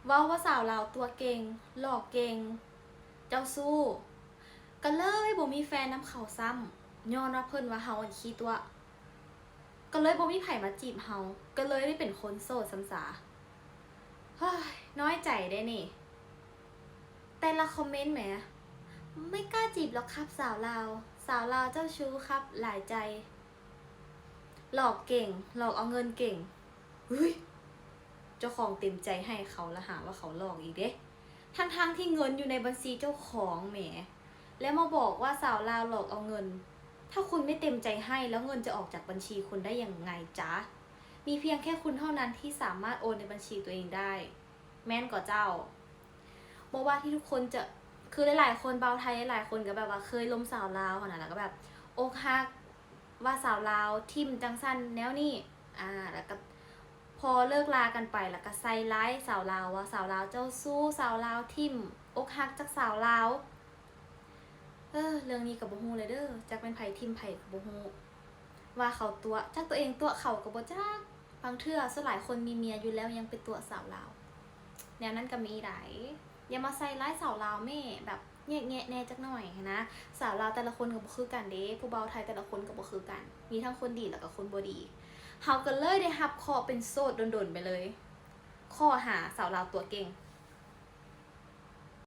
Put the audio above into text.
ເວົ້າວ່າສາວລາວຕົວະເກັ່ງ, ຫຼອກເກັ່ງ, ເຈົ້າຊູ້, ກໍເລີຍບໍ່ມີແຟນນຳເຂົາຊ້ຳ, ຍ້ອນວ່າເພິ່ນວ່າເຮົາອັນຂີ້ຕົວະ, ກໍເລີຍບໍ່ມີໃຜມາຈີບເຮົາ, ກໍເລີຍໄດ້ເປັນຄົນໂສດຊ້ຳສາ. ເຮີ້ຍ ນ້ອຍໃຈເດ້ນີ້. ແຕ່ລະຄອມເມັນແໝ, ໄມ່ກ້າຈີບຫຼອກຄັບສາວລາວ, ສາວລາວເຈົ້າຊູ້ຄັບ ຫຼາຍໃຈ, ຫຼອກເກັ່ງ, ຫຼອກເອົາເງິນເກັ່ງ. ເຮີ້ຍ ເຈົ້າຂອງເຕັມໃຈໃຫ້ເຂົາ ລະຫາວ່າເຂົາຫຼອກອີກເດ້, ທັງໆທີ່ເງິນຢູ່ໃນບັນຊີເຈົ້າຂອງແໝ, ແລ້ວມາບອກວ່າສາວລາວຫຼອກເອົາເງິນ. ຖ້າຄຸນໄມ່ເຕັມໃຈໃຫ້ ແລ້ວເງິນຈະອອກຈາກບັນຊີຄຸນໄດ້ຍັງໄງຈ໊ະ? ມີພຽງແຄ່ຄຸນເທົ່ານັ້ນທີ່ສາມາດໂອນໃນບັນຊີຕົວເອງໄດ້. ແມ່ນກໍເຈົ້າ? ບໍ່ວ່າທີ່ທຸກຄົນຈະ, ຄືຫຼາຍໆຄົນ, ບ່າວໄທຫຼາຍໆຄົນກໍແບບວ່າເຄີຍລົມສາວລາວຫັ້ນນະ, ແລ້ວກໍແບບອົກຫັກ ວ່າສາວລາວຖິ້ມຈັ່ງຊັ້ນແນວນີ້, ອາ ແລ້ວກໍພໍເລີກລາກັນໄປ ແລ້ວກໍໃສ່ຮ້າຍສາວລາວ ວ່າສາວລາວເຈົ້າຊູ້, ສາວລາວຖິ້ມ, ອົກຫັກຈາກສາວລາວ. ເອີ ເລື່ອງນີ້ກໍບໍ່ຮູ້ແຫຼະເດີ, ຈັກແມ່ນໃຜຖິ້ມໃຜກໍບໍ່ຮູ້, ວ່າເຂົາຕົວະ, ຈັກຕົວເອງຕົວະເຂົາກໍບໍ່ຈັກ. ບາງເທື່ອສ່ວນຫຼາຍຄົນມີເມຍຢູ່ແລ້ວຍັງໄປຕົວະສາວລາວ, ແນວນັ້ນກໍມີໄດ໋. ຢ່າມາໃສ່ຮ້າຍສາວລາວແມ້, ແບບແຍກແຍະແດ່ຈັກໜ້ອຍຫັ້ນນະ. ສາວລາວແຕ່ລະຄົນກໍບໍ່ຄືກັນເດ້, ຜູ້ບ່າວໄທແຕ່ລະຄົນກໍບໍ່ຄືກັນ, ມີທັງຄົນດີແລ້ວກໍຄົນບໍ່ດີ. ເຮົາກໍເລີຍໄດ້ຮັບເຄາະເປັນໂສດດົນໆໄປເລີຍ, ຂໍ້ຫາສາວລາວຕົວະເກັ່ງ.